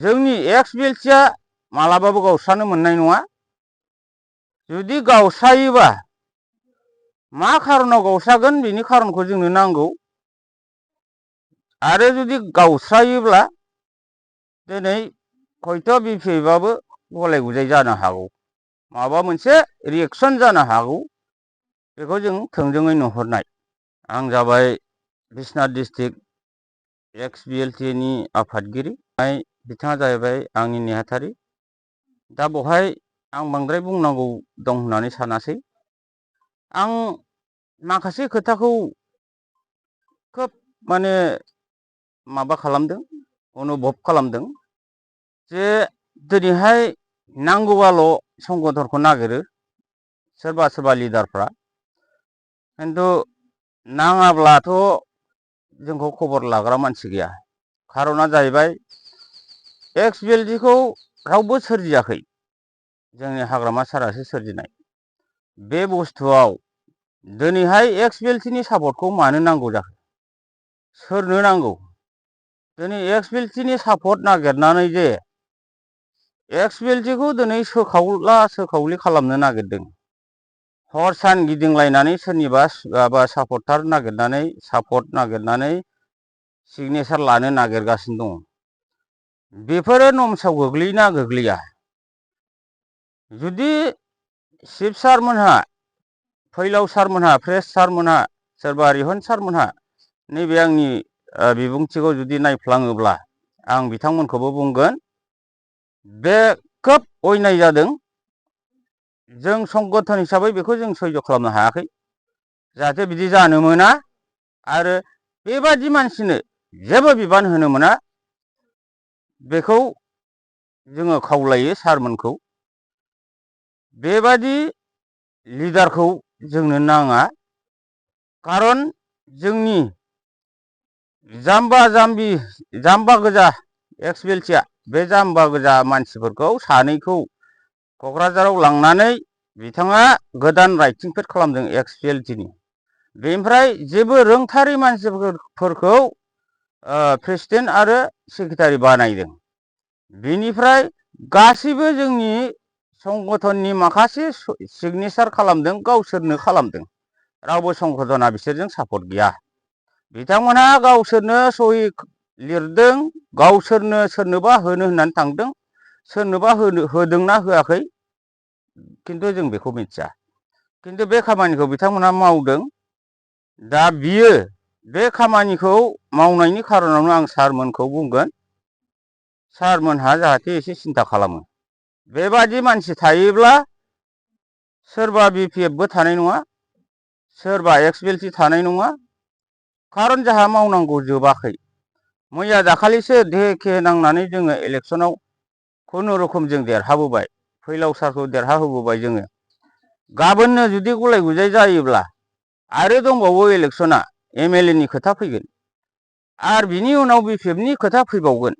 जोंनि एक्स बिएलटिआ मालाबाबो गावस्रानो मोननाय नङा। जुदि गावस्रायोबा मा खारनाव गावस्रागोन बेनि खारनखौ जोंनो नांगौ। आरो जुदि गावस्रायोब्ला दिनै हयथ' बिपिएफआबो गलाय गुजाय जानो हागौ, माबा मोनसे रिएक्सन जानो हागौ। बेखौ जों थोंजोङै नुहुरनाय। आं जाबाय बिश्वनाथ डिस्ट्रिक्ट एक्स बिएलटिनि आफादगिरि, बिथाङा जाहैबाय आंनि नेहाथारि। दा बेवहाय आं बांद्राय बुंनांगौ दं होननानै सानासै। आं माखासे खोथाखौ खोब माबा खालामदों, अनुभब खालामदों जे दिनैहाय नांगौबाल' संगठनखौ नागिरो सोरबा सोरबा लिडारफ्रा, खिन्थु नाङाब्लाथ' जोंखौ खबर लाग्रा मानसि गैया। खारना जाहैबाय एक्स बिएलटिखौ रावबो सोरजियाखै, जोंनि हाग्रामा सारासो सोरजिनाय। बे बुस्थुआव दिनैहाय एक्स बिएलटिनि सापर्टखौ मानो नांगौ जाखो, सोरनो नांगौ? दिनै एक्स बिएलटिनि सापर्ट नागिरनानै जे एक्स बिएलटिखौ दिनै सोखावला-सोखावलि खालामनो नागिरदों, हर सान गिदिंलायनानै सोरनिबा सापर्टार नागिरनानै सापर्ट नागिरनानै सिगनेसार लानो नागिरगासिनो दङ। बेफोरो नमसाव गोग्लैयोना गोग्लैया? जुदि चिफ सारमोनहा, फैलाव सारमोनहा, प्रेस सारमोनहा, सोरबा रिहन सारमोनहा नैबे आंनि बिबुंथिखौ जुदि नायफ्लाङोब्ला आं बिथांमोनखौबो बुंगोन, बे खोब अयनाय जादों। जों संगठन हिसाबै बेखौ जों सैज' खालामनो हायाखै, जाहाथे बिदि जानो मोना आरो बेबादि मानसिनो जेबो बिबान होनो मोना, बेखौ जोङो खावलायो सारमोनखौ। बेबादि लिडारखौ जोंनो नाङा। खारन जोंनि जाम्बा गोजा एक्स बिएलटिआ, बे जाम्बा गोजा मानसिफोरखौ सानैखौ क'क्राझाराव लांनानै बिथाङा गोदान राइटिं पेड खालामदों एक्स बिएलटिनि। बेनिफ्राय जेबो रोंथारै मानसिफोरखौ प्रेसिडेन्ट आरो सेक्रेटारि बानायदों। बेनिफ्राय गासैबो जोंनि संगठननि माखासे सिगनेसार खालामदों, गावसोरनो खालामदों। रावबो संगठना बिसोरजों सापर्ट गैया। बिथांमोनहा गावसोरनो सहि लिरदों, गावसोरनो सोरनोबा होनो होननानै थांदों, सोरनोबा होदोंना होआखै खिन्थु जों बेखौ मिथिया। खिन्थु बे खामानिखौ बिथांमोनहा मावदों। दा बियो बे खामानिखौ मावनायनि खारनावनो आं सारमोनखौ बुंगोन, सारमोनहा जाहाथे एसे सिन्था खालामो। बेबादि मानसि थायोब्ला सोरबा बिपिएफबो थानाय नङा, सोरबा एक्स बिएलटि थानाय नङा। खारन जोंहा मावनांगौ जोबाखै। मैया दाखालिसो धेके नांनानै जोङो इलेक्सनाव खुनुरुखुम जों देरहाबोबाय, फैलाव सारखौ देरहाहोबोबाय जोङो। गाबोननो जुदि गुलाय गुजाय जायोब्ला आरो दंबावो इलेक्सना, एमएलए नि खोथा फैगोन आरो बिनि उनाव बिपिएफनि खोथा फैबावगोन।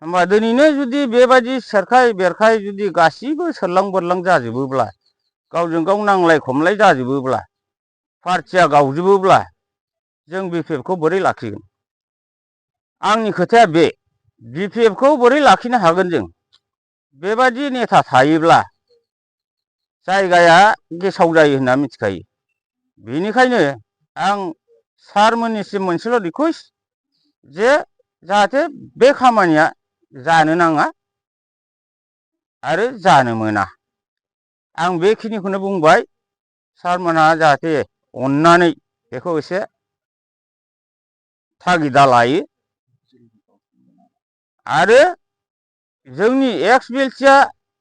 होमबा दिनैनो जुदि बेबायदि सेरखाय बेरखाय जुदि गासिबो सोरलां बोरलां जाजोबोब्ला, गावजों गाव नांलाय खमलाय जाजोबोब्ला, पार्टिया गावजोबोब्ला जों बिपिएफखौ बोरै लाखिगोन? आंनि खोथाया बे, बिपिएफखौ बोरै लाखिनो हागोन जों? बेबादि नेता थायोब्ला जायगाया गेसाव जायो होनना मिथिखायो। बेनिखायनो आं सारमोननिसिम मोनसेल' रिकुवेस्ट, जे जाहाथे बे खामानिया जानो नाङा आरो जानो मोना। आं बेखिनिखौनो बुंबाय। सारमोनहा जाहाथे अननानै बेखौ एसे थागिदा लायो। आरो जोंनि एक्स बिएलटिआ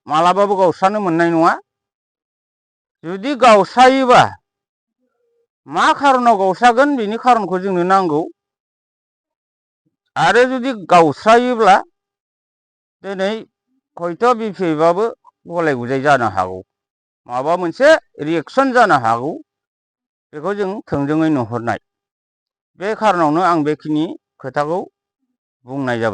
मालाबाबो गावस्रानो मोननाय नङा। जुदि गावस्रायोबा मा खारनाव गावस्रागोन बेनि खारनखौ जोंनो नांगौ। आरो जुदि गावस्रायोब्ला दिनै हयथ' बिपिएफआबो गलाय गुजाय जानो हागौ, माबा मोनसे रिएक्सन जानो हागौ। बेखौ जों थोंजोङै नुहुरनाय। बे खारनावनो आं बेखिनि खोथाखौ बुंनाय जाबाय।